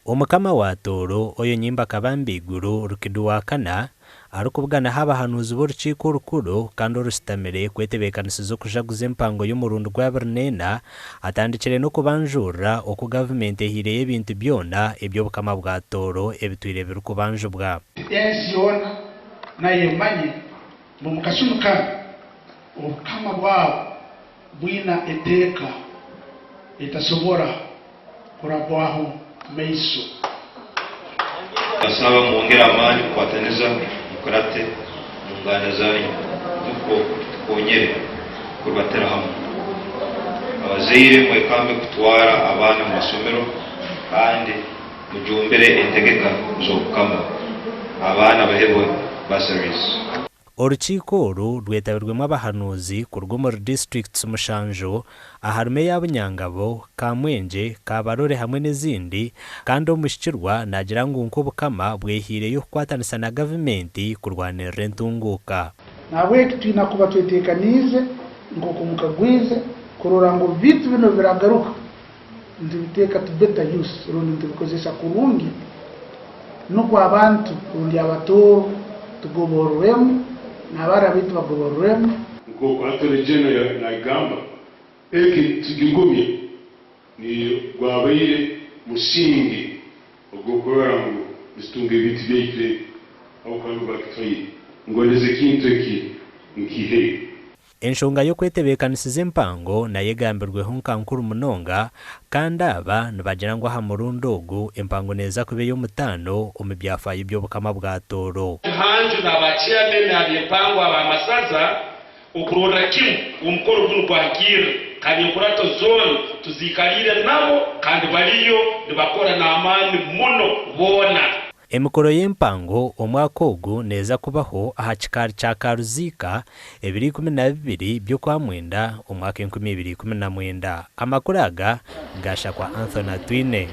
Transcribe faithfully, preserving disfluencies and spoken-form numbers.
Omukama wa Tooro, Oyo Nyimba Kabamba Iguru, Rukidi wa kana, arukubuganaho abahanuuzi b'Orukiiko Orukuru kandi orusitamire kwetebeekanisiza okujaguza empango y'omurundi gwa abiri n'ena, atandikire n'okubanjurra oku gavumenti ehiireyo ebintu byona eby'Obukama bwa Tooro ebitwire birukubanjubwa. Ensi yoona nayo emanye ngu omu kasumi kanu obukama bwawe bwina eteeka eritasobora kuragwaho maiso. Ndasaba mwongere amaani kukwataniza, mukurate omu nganda zanyu, nukwo tukonyere kuribatira hamu. Abazaire, mwekambe kutwara abaana omu masomero kandi mujumbire entegeka z'Obukama, abaana bahebwe bursaries. Orukiiko oru rwetabirwemu abahanuuzi kuruga omuri districts mushanju, aharumu eya Bunyangabo, Kamwengye, Kabarole hamwe n'ezindi, kandi omuhikirwa naagira ngu nk'Obukama bwehiireyo okukwatanisa na gavumenti kurwanirra entunguuka. Nahabweki twina kuba twetekaniize, nk'oku mukagwize, kurora ngu ebintu binu biragaruka. Nitubiteeka to better use, rundi nitubikozesa kurungi, nukwo abantu rundi Abatooro tugoborrwemu, n'abaana baitu bagoborrwemu. Nkooku Attorney General naagamba, eki nikigumya nigwo gwabaire musingi ogw'okurora ngu nitutunga ebintu byaitu ebi, habwokuba nubwo bakitwaire. Ngonza ekintu eki nkiheyo. Enshonga y'okwetebeekanisiza empango nayo egambirweho nka nkuru munonga, kandi aba nibagira ngu aha murundi ogu empango neeza kuba ey'omutaano omu byafaayo by'Obukama bwa Tooro. Bihanju n'aba chairman ab'empango ab'amasaza okurorra kimu omukoro gunu gwahikirre, kandi enkurato zoona tuziikaliire nabo, kandi baliyo nibakora n'amaani muno boona. Emikoro y'empango omwaka ogu neeza kubaho aha kikaari kya Karuziika, ebiro ikumi na bibiri by'okwa mwenda, omwaka enkumi ibiri ikumi na mwenda. Amakuru aga gashakwa Anthony Atwine.